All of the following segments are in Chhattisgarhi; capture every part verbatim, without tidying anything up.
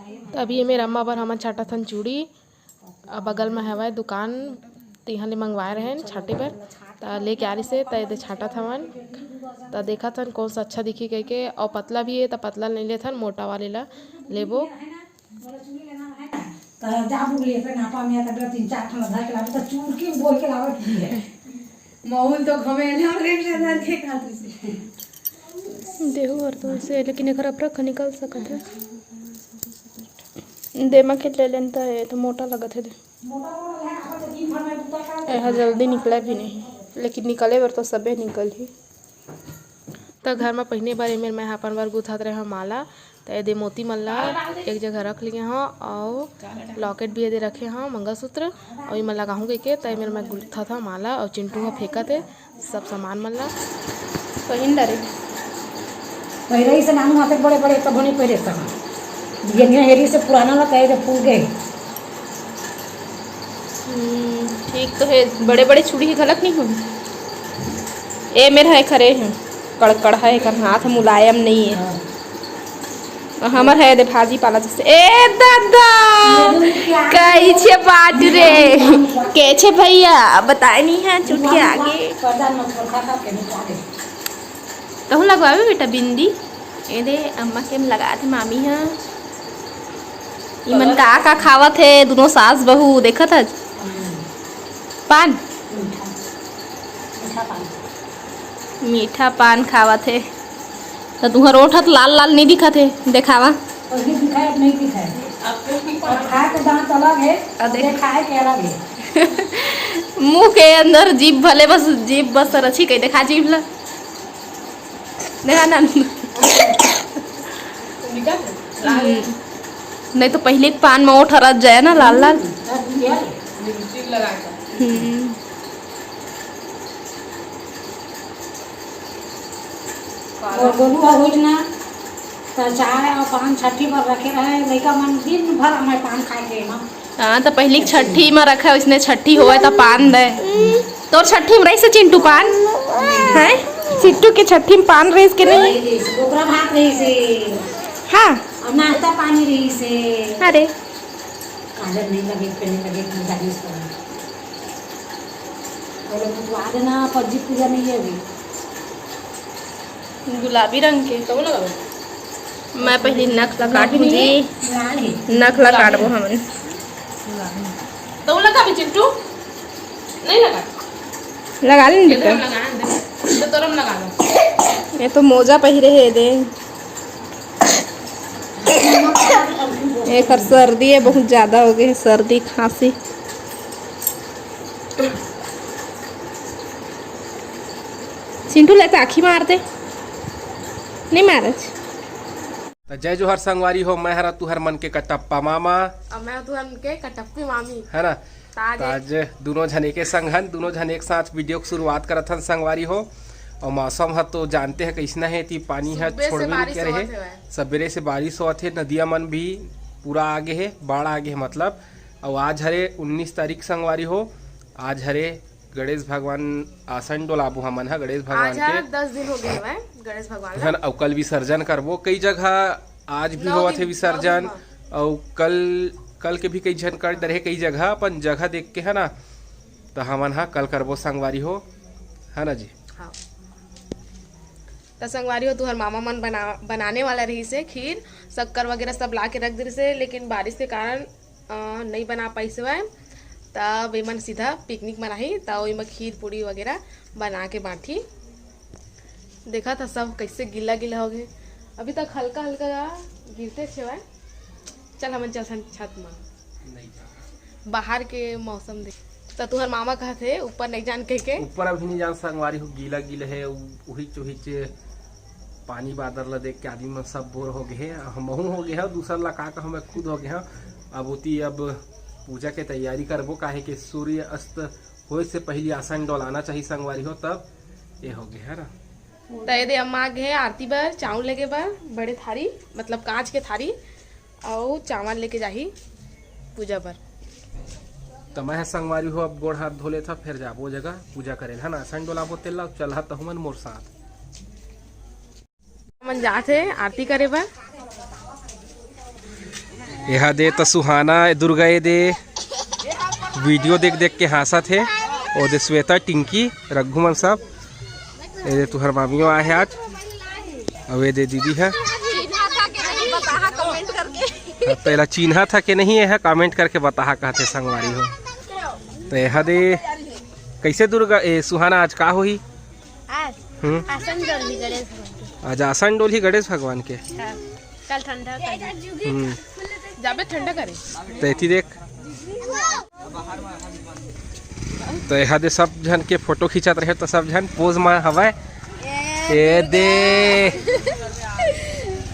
त अभी एमे रमा बर हमन छांटत हन चूड़ी। अ, बगल में हवय दुकान, तिहां ले मंगवाए रहेन छांटे बर, त लेके आ रिसे, त एदे छांटत हवन। त देखत हन कौन सा अच्छा दिखी कहिके, अउ पतला भी हे, त पतला नहीं लेथन, मोटा वाले ला लेबो। त जा बुगली, फिर नापा में तक तीन चार ठन धर के लाबे, त चूर के बोल के लावत भी है। महुल तो घमेला रे, धर के खात से। देहू हर तो ऐसे, लेकिन एकर अपरख निकल सकत है। दे मा के ले लेन त ये तो मोटा लगत है दे। एहा जल्दी निकले भी नहीं, लेकिन निकले बर तो सबे निकल ही। त घर म पहिने बर एमेर मैं ह अपन बर गुथत रहे हव माला। त एदे मोती मन ला एक जगह रख लिए हव, अउ लॉकेट भी एदे रखे हव, मंगलसूत्र, अउ एमन लगाहूँ कहिके। त एमेर मैं गुथत हव माला, अउ चिंटू ह फेंकत हे सब सामान मन ला। पहिन डरे। पहिरे से नानू हाथे बड़े बड़े तब नहीं पहिरे सका। ये हेरी से पुराना ला कहे फूल गए। हम्म, ठीक तो है, बड़े बड़े चूड़ी ही घलक नहीं हो। ए मेर है खरे है, कड़कड़ है, एकर हाथ मुलायम नहीं है। हाँ। अउ हमर है दे भाजी पाला जैसे। ए दादा, कैसे बाट रे, कैसे भैया, बताए नहीं है, चुटके आगे। तहूँ लगवाबे बेटा बिंदी। ए दे, अम्मा के लगात हे मामी ह। इमन का का खावत हे, दुनों सास बहू, देखत हस? पान? मीठा पान खावत हे। त तुंहर ओठ ह त लाल लाल नहीं दिखत हे, देखावा। अभी दिखाए, अब नहीं दिखाए। अब खाए के दांत अलग है, अब देख। खाए के अलग है। मुंह के अंदर जीभ भले बस, जीभ बस रची कही, देखा जीभ ला। देखा ना। हम्म। नहीं तो पहले के पान में ओठ हरत जाए ना, लाल लाल। हम्म। और गोलू ह होइच ना, त चाय और पान छठी बर रखे रहे, लइका मन दिन भर हमें पान खाए के ना। हाँ, त पहिली छठी म रखे, ओइसने छठी होवय त पान दे। तोर छठी म रहिस हे चिंटू पान? हैं? चिंटू के छठी म पान रहिस के नहीं? रहिस, ओकरा भात रहिस हे। हाँ। और नाश्ता पानी रहिस हे। अरे। काजल नहीं लगे, पहले लगे कि जानिस तो। बोले, "तू आ जाना, पज्जी पूजा नहीं है अभी।" गुलाबी रंग के। तो लगा। मैं पहले नख ला काटहूँ जी। लाल है। नख ला काटबो हमन। तो लगा भी चिंटू? नहीं लगा। लगा लेन ये बेटा। तो लगा दे। तो तोरम लगा लो। ये तो मोजा पहिरे हे दे। एकर सर्दी है, बहुत ज्यादा हो गई है, सर्दी खांसी। चिंटू ले तो आँखी मार दे, नहीं मारच। त जय जोहार संगवारी हो, मैं हरा तुहर मन के कटप्पा मामा। और मैं तुहर मन के कटप्पी मामी। है ना? ताज त आज दुनों झन एके संग हन, दुनों झन एक साथ वीडियो के शुरुआत करत हन संगवारी हो। और मौसम ह तो जानते हैं कैसना है, ती पानी ह सुबह से छोड़बे नहीं बारिश करे होवत है। हवय। सबेरे से बारिश होवत है, नदिया मन भी पूरा आगे है, बाढ़ आगे है मतलब। और आज हरे उन्नीस तारीख संगवारी हो, आज हरे गणेश भगवान आसन डोलाबो हमन ह, गणेश भगवान आज के। ह दस दिन हो गए हवय गणेश भगवान ला। है ना, अउ कल विसर्जन करबो। कई जगह आज भी नौ होवत दिन, हे विसर्जन, नौ दिन, हाँ। अउ कल, कल के भी कई झन कर डरे हे, कई जगह अपन जगह देख के, है ना, त हमन ह कल करबो संगवारी हो, है ना जी। हाँ। त संगवारी हो, तुहर मामा मन बना-, बनाने वाला रहिस हे खीर, शक्कर वगैरह सब ला के रख दे रहिस हे, लेकिन बारिश के कारण अ, नइ बना पाइस हवय, तब एमन सीधा पिकनिक मनाही, त ओइमा खीर पूड़ी वगैरह बना के बांटही। देखत ह सब कइसे गीला गीला हो गे, अभी तक हल्का हल्का गिरते हवय। चल हमन चलथन छत म, बाहर के मौसम देख। त तुहर मामा कहत हे ऊपर नइ जान कहिके। ऊपर अभी नइ जान संगवारी हो, गीला गीला हे, उ-, उहिच उहिच पानी बादर ला देख के आदमी मन सब बोर हो गे हे, हमहू हो गे हे, दूसर ला का कहूँ, मैं खुद हो गे हव। अब ओती अब पूजा के तैयारी करबो, काहे के सूर्य अस्त होए से पहिली आसन डोलाना चाही संगवारी हो, तब ये हो गे हे ना। त ये दे अम्मा आ गे हे आरती बर, चाउर लेगे बर, बड़े थारी, मतलब कांच के थारी, अउ चावल लेके जाही पूजा बर। त मैं ह संगवारी हो अब गोड़ हाथ धो लेथव, फेर जाबो जगह पूजा करे ल, है ना? आसन डोलाबो तेला, चलहा तहू मन मोर साथ। हमन जात हे आरती करे बर। एहा दे त सुहाना, दुर्गा, ए दे वीडियो देख देख के हाँसत हे। ओ दे श्वेता, टिंकी, रघु मन सब। ए दे तुहर मामियो आहे आज। अउ ए दे दीदी ह। चिन्हा था के नहीं, बताहा comment करके। हाँ, त एला चिन्हा था के नहीं, एहा comment करके बताहा कहथे संगवारी हो। त एहा दे, कइसे दुर्गा, ए, सुहाना, आज का होही? आज हम्म। आसन डोलही गणेश भगवान के। आज आसन डोलही गणेश भगवान के। हाँ, कल ठंडा कर। हम्म। जाबे ठंडा करे। त एती देख। त एहा दे सब झन के फोटो खींचत रहे, त सब झन पोज म हवय। ए दे।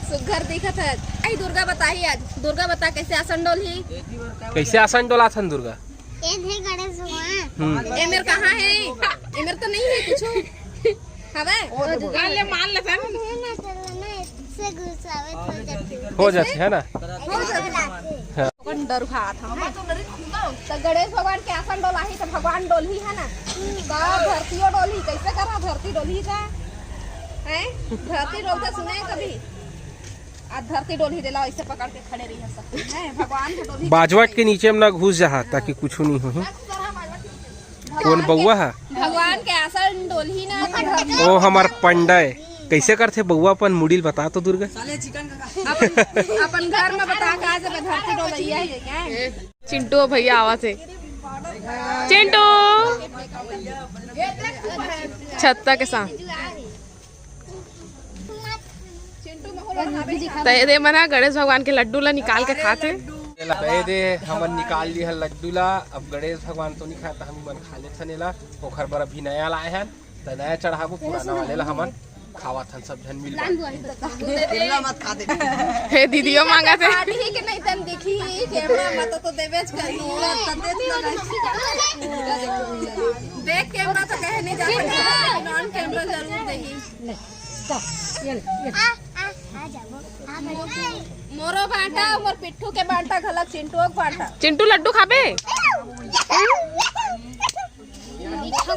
सुग्घर दिखत हे। आई दुर्गा बताही आज। दुर्गा बता कइसे आसन डोलही? कइसे आसन डोलाथन दुर्गा? ए दे गणेश भगवान। हम्म। एमेर कहाँ हे? एमेर तो नहीं हे कुछू। हवय? काल ले मान लेथन। से गुस्सावे थोड़ी देर। हो जाथे, है ना? हो जाथे। हाँ। अपन डर खात हवं। त गणेश भगवान के आसन डोलाही त भगवान डोलही, है ना? त धरतीओ डोलही, कइसे करहा धरती डोलही त? हैं? धरती डोलथे सुने हे कभी? आज धरती डोलही, देला अइसे पकड़ के खड़े रही है सब। हैं? भगवान के डोलही। बाजवट के नीचे में ना घुस जाहा, ताकि कुछू नहीं होही। बस, बस, हाँ, बाजवट के नीचे। कोन बउआ ह? भगवान के आसन डोलही ना, त घर ओ हमर पंडा ए। कइसे करथे बउआ अपन मुड़ी ल बता तो दुर्गा। अपन, अपन घर म बता का जब धरती डोलैया हे क्या? चिंटू भैया आवत हे। चिंटू। छत्ता के साथ। त ए दे मन ह गणेश भगवान के लड्डू ला निकाल के खात हे। ए दे हमन निकाल ली हन लड्डू ला, अब गणेश भगवान तो नहीं खाए, त हम मन खा लेथन एला। ओखर बर अभी नया लाए हन, त नया चढ़ाबो, पुराना वाले ला हमन खावत हन सब झन मिल बांट। तेला मत खा दे। हे दीदियो मांगत हे। काटही के नहीं तन दिखी, कैमरा में तो, तो देवेच कर। देख कैमरा तो कहे नहीं जा सकता, नॉन कैमरा जरूर देही। मोरो बांटा, मोर पिट्ठू के बांटा, घलक चिंटू के बांटा। चिंटू लड्डू खाबे?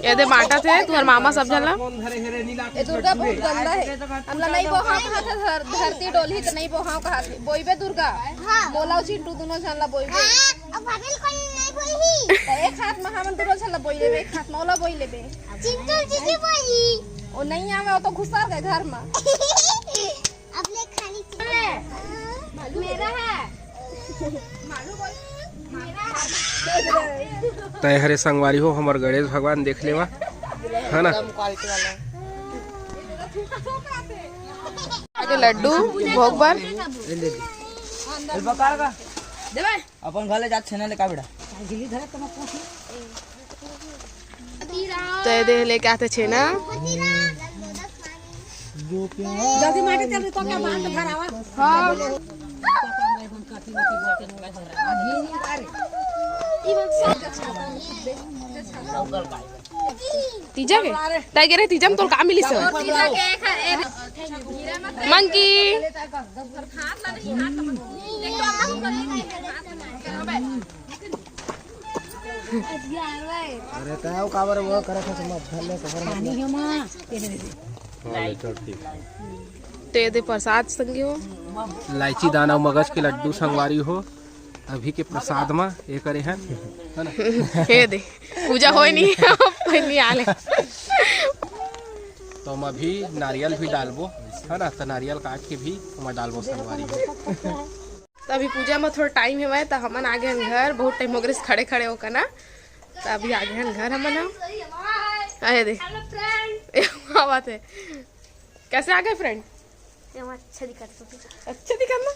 ए दे बांटा थे तुहर मामा सब झन ला। ए दुर्गा बहुत गंदा हे। हमला नहीं बोहाव कहा था, धर-, धरती डोलही त नहीं बोहाव कहा थे। बोइबे दुर्गा। हाँ। मोला अउ चिंटू दुनो झन ला बोइबे। हाँ, अब भाभी कोई नहीं बोलही। त एक हाथ में हमन दुनो झन ला बोइ लेबे, एक हाथ में ओला बोइ लेबे। चिंटू जीजी बोलही। ओ नहीं आवे, ओ तो घुसर गे घर में। अपने खाली चिंटू। मेरा है। त ए हरे संगवारी हो, हमर गणेश भगवान देख लेवा, है ना? आगे लड्डू भोग बर। अपन घर ले जात छेना ले का बेटा? त ए दे लेके आते छेना। जल्दी माटी चल रही तो क्या बांध भरावा? हाँ। तीजा के? ताई के रे तीजा में तोर का मिली सब? मंकी। अरे तैं काबर वो करे थे, समझ धर ले, सफर मत ले। त ए दे प्रसाद संगी हो। इलायची दाना अउ मगज के लड्डू संगवारी हो। अभी के प्रसाद म ए करे हन, है ना? हे दे, पूजा होय नहीं, पहली आले। तो हम अभी नारियल भी डालबो, है ना? तो नारियल काट के भी हम डालबो संगवारी हो। त अभी पूजा में थोड़ा टाइम हेवय, त हमन आ गे हन घर। बहुत टाइम हो गे रिहिस खड़े खड़े होकर ना, त अभी आ गे हन घर हमन ह। अरे दे, का बात है, कैसे आ गए फ्रेंड? ये हम अच्छा दिखत फोटो। अच्छा दिखत ना?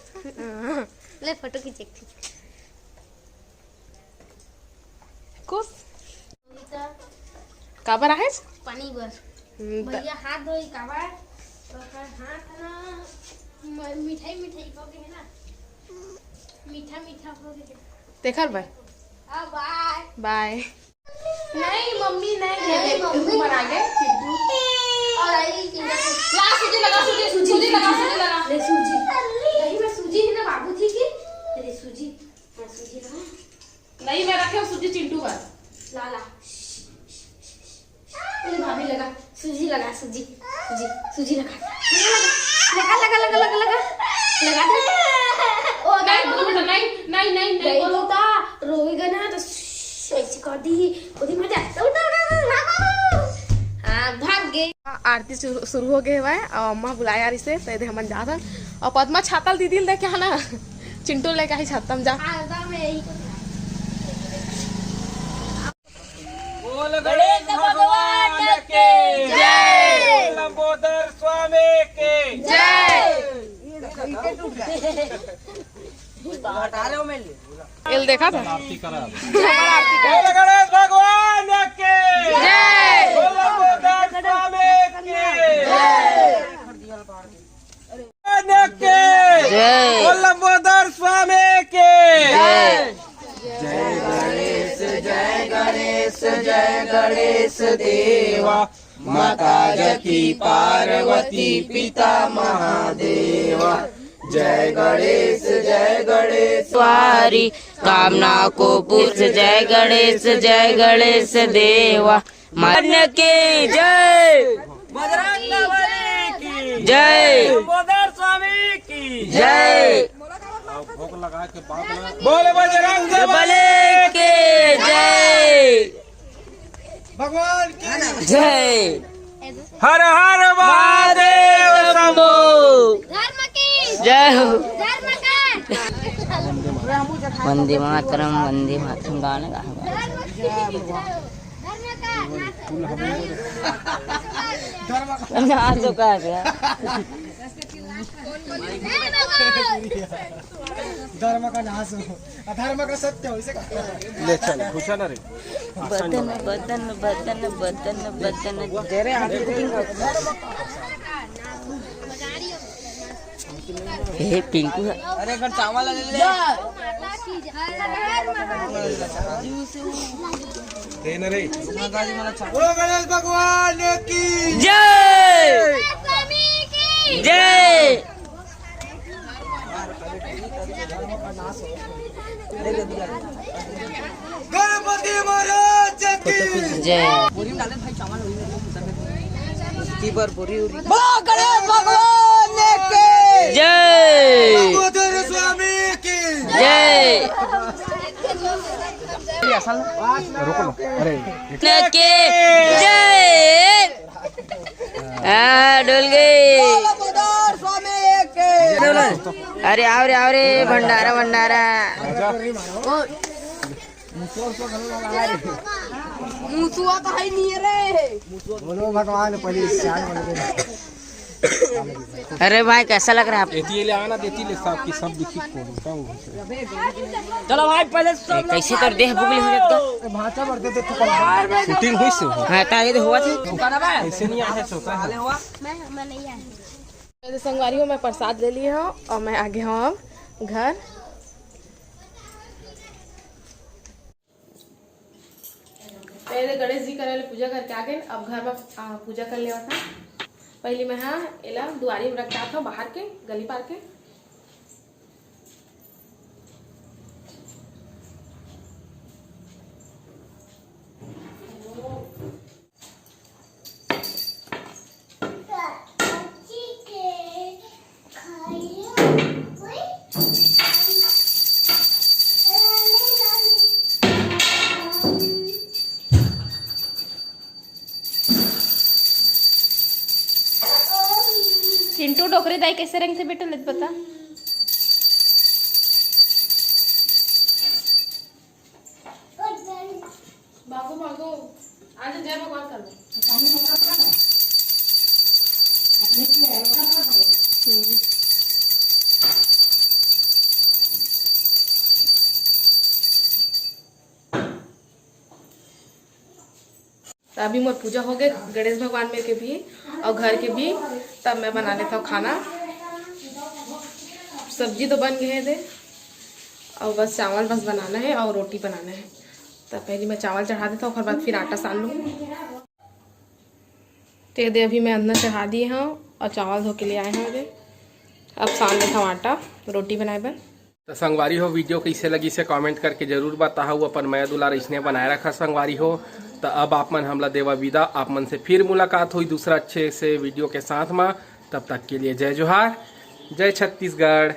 हाँ। ले फोटो खींच एक ठो। खुश? काबर आहे? पानी बर। हम्म, त- भैया हाथ धोई काबर? तो ओकर हाथ ना म-, मिठाई, मिठाई हो गए ना, मीठा मीठा हो गए। तेखर बर। आ, बाय। बाय। नहीं मम्मी, नहीं, नहीं, मम्मी। ऊपर आ गए, चिंटू। और आई चिंटू। ला, सूजी लगा, सूजी, सूजी लगा, सूजी लगा। ले सूजी। दही में सूजी है ना बाबूजी की? अरे सूजी। हाँ, सूजी लगा। नहीं, मैं रखे हूँ सूजी चिंटू बर। ला, ला। ले भाभी लगा, सूजी लगा, सूजी, सूजी, सूजी लगा। लगा, लगा, लगा, लगा, लगा। लगा दे। ओ, नहीं, नहीं, नहीं। हाँ, भाग गे। आरती शुरू, शुरू हो गे हवय, अउ अम्मा बुलाए आ रहिसे, त एदे हमन जात हन। अउ पद्मा छाता ल दीदी ल दे के आना, चिंटू ल लेके आही छाता म जा। बोल गणेश भगवान की जय। बोल लंबोदर स्वामी की जय। एल देखा था। बोल गणेश भगवान की जय। बोल लंबोदर स्वामी की जय। भगवान की जय। बोल लंबोदर स्वामी की जय। जय गणेश, जय गणेश, जय गणेश देवा। माता जकी पार्वती पिता महादेवा। जय गणेश, जय गणेश। वारी कामना को पूछ। जय गणेश, जय गणेश देवा। मन की जय। बजरंग बली की जय। लंबोदर स्वामी की जय। बोल बजरंग बली की जय। भगवान की जय। हर हर महादेव शंभो। धर्म की जय हो। धर्म का। वंदे मातरम, वंदे मातरम गाना गा। धर्म की जय हो। धर्म का। धर्म का। आ चुका है। धर्म का नाश हो, अधर्म का सत्य हो, इसे कहते हैं। ले चल, घुसा ना रे। बदन, बदन, बदन, बदन, बदन। तेरे हाथ में हे पिंकू है। अरे, एक बार चावल ले ले। दे ना रे। बोलो गणेश भगवान की जय। जय। गणपति महाराज की जय। बोलो गणेश भगवान की जय। लंबोदर स्वामी की जय। रुको ना, अरे। की जय। हाँ, डोल गई। अरे आओ रे, आओ रे, भंडारा, भंडारा। मुसुआ तो है नहीं रे। बोलो भगवान, पहले शान बन गए। अरे भाई, कैसा लग रहा है आपको? एती ले आना देती ले साहब की सब लिखी को। चलो भाई, पहले सब ए, कैसे कर देह बुगली हो जात का? भाषा बढ़ देते तू। शूटिंग हुई से हो? हाँ, तारे तो हुआ थी। ऐसे नहीं आया छोटा है। मैं, मैं नहीं आया। तो संगवारी हो, मैं प्रसाद ले लिए हूँ और मैं आगे हूँ अब घर। पहले गणेश जी करे ले पूजा करके आ गए, अब घर में, आ, पूजा कर लेवा था। पहली मैं, हाँ, एला दुआरी में रख के आत हूँ, बाहर के, गली पार के। चिंटू, डोकरी दाई कैसे रंग थे बेटा, ले बता। भागो, भागो। आज जय भगवान कर दो। हम्म। तो अभी मोर पूजा हो गए, गणेश भगवान मेर के भी और घर के भी। तब मैं बना लेता हूँ खाना। सब्जी तो बन गए दे, और बस चावल बस बनाना है और रोटी बनाना है। तो पहले मैं चावल चढ़ा देता हूँ, ओकर बाद फिर आटा सान लूँगी। तो ये दे, अभी मैं अंदर चढ़ा दिए हूँ और चावल धो के ले आए हूँ। ये दे, अब सान लेता हूँ आटा रोटी बनाए बर। तो संगवारी हो, वीडियो कैसे लगी से कमेंट करके जरूर बताहू। अपन मया दुलार इसने बनाए रखा संगवारी हो। तो अब आप मन हमला देवा विदा, आप मन से फिर मुलाकात हुई दूसरा अच्छे से वीडियो के साथ में। तब तक के लिए जय जोहार, जय छत्तीसगढ़।